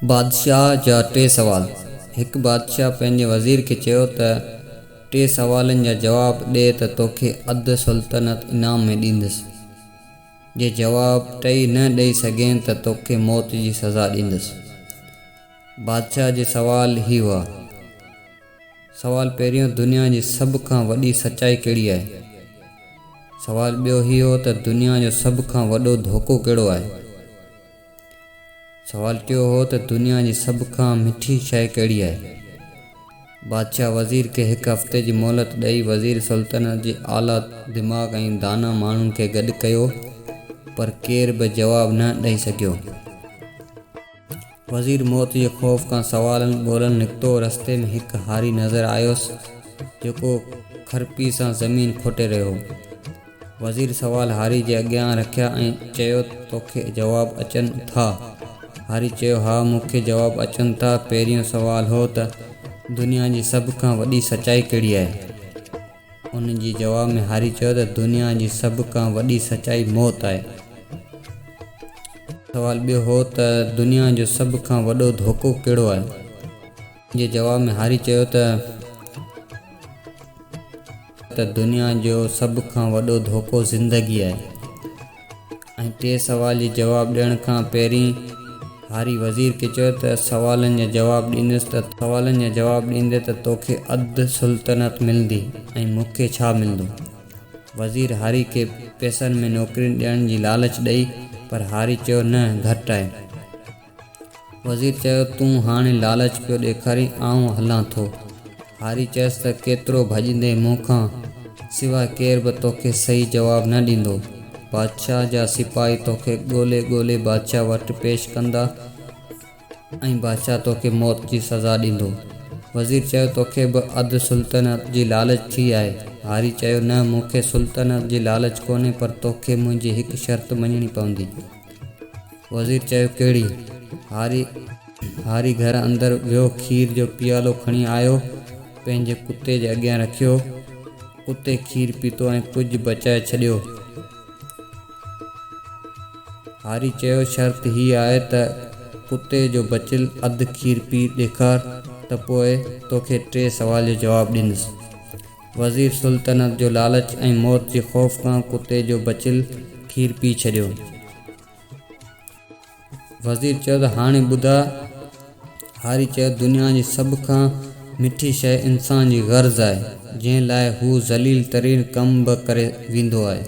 بادشاهه جا ٽي سوال. هڪ بادشاهه پنهنجي وزير کي چيو ته ٽي سوالن جا جواب ڏي ته توکي اڌ سلطنت انعام ۾ ڏيندس. جي جواب ٽئي نه ڏئي سگهين ته توکي موت جي سزا ڏيندس. بادشاهه جي سوال هي هئا. سوال پهريون دنيا جي سڀ کان وڏي سچائي ڪهڙي آهي؟ سوال ٻيو هي هو ته دنيا جو سڀ کان وڏو ڌوڪو ڪهڙو آهي؟ سوال ٽيو هو ته دنيا جي سڀ کان مٺي شيء ڪهڙي آهي؟ بادشاهه وزير کي هڪ هفتي جي مهلت ڏئي وزير سلطنت جي اعليٰ دماغ ۽ دانا ماڻهن کي گڏ ڪيو پر ڪير به جواب نه ڏئي سگهيو. وزير موت جي خوف کان سوالن ڳولڻ نڪتو. رستي ۾ هڪ هاري نظر آيس، جيڪو کرپي سان زمين کوٽي رهيو هو. وزير سوال هاري جي اڳيان رکيا ۽ چيو، توکي جواب اچن ٿا؟ هاري چيو، ها، مون کي جواب اچن ٿا. پهريون سوال هو ته دنيا جي سڀ کان وڏي سچائي ڪهڙي آهي؟ ان جي جواب ۾ هاري چيو ته دنيا جي سڀ کان وڏي سچائي موت آهي. سوال ٻيو هو ته دنيا جو سڀ کان وڏو ڌوڪو ڪهڙو آهي؟ ان جي جواب ۾ هاري چيو ته ته دنيا جو سڀ کان وڏو ڌوڪو زندگي آهي. ۽ ٽئين سوال جي جواب ڏيڻ کان پهرين هاري وزير کي چيو ته سوالن جا جواب ڏيندس ته سوالن جا جواب ڏيندي ته توکي اڌ سلطنت ملندي ۽ مون کي ڇا ملندو؟ وزير هاري کي پئسن ۾ نوڪرين ڏيڻ جي لالچ ڏئي پر هاري چيو نه گهٽ آهي. وزير چيو، تون هاڻي لالچ پيو ڏيکارين، آئون هلان ٿو. هاري چيس ته ڪيترو ڀڄندين مون کان سواء ڪير به توکي صحيح جواب نه ڏيندو. بادشاهه جا سپاهي توکي ڳولي ڳولي بادشاهه وٽ پيش ڪندا ۽ بادشاهه توکي موت جي سزا ڏيندو. وزير چيو، توکي به اڌ سلطنت جي لالچ ٿي آهي. هاري چيو، نه مون کي سلطنت جي لالچ ڪونهي پر توکي منهنجي هڪ شرط مڃڻي پوندي. وزير چيو، ڪهڙي؟ هاري هاري گهر اندر ويو، کير جو پيالو کڻي آيو، پنهنجي ڪتي جي اڳيان رکيو. ڪتي کير پيتو ۽ ڪجهه بچائي ڇڏيو. هاري چيو، شرط هيء آهي ته ڪتي جو بچيل اڌ کير پي ڏيکار ته پوء توکي ٽي سوال جو جواب ڏيندس. وزير سلطنت جو لالچ ۽ موت جي خوف کان ڪتي جو بچيل کير پي ڇڏيو. وزير چيو ته هاڻي ٻڌاء. هاري چيو دنيا جي سڀ کان مٺي شيء انسان جي غرض آهي، جنهن لاء هو ذليل ترين ڪم به ڪري ويندو آهي.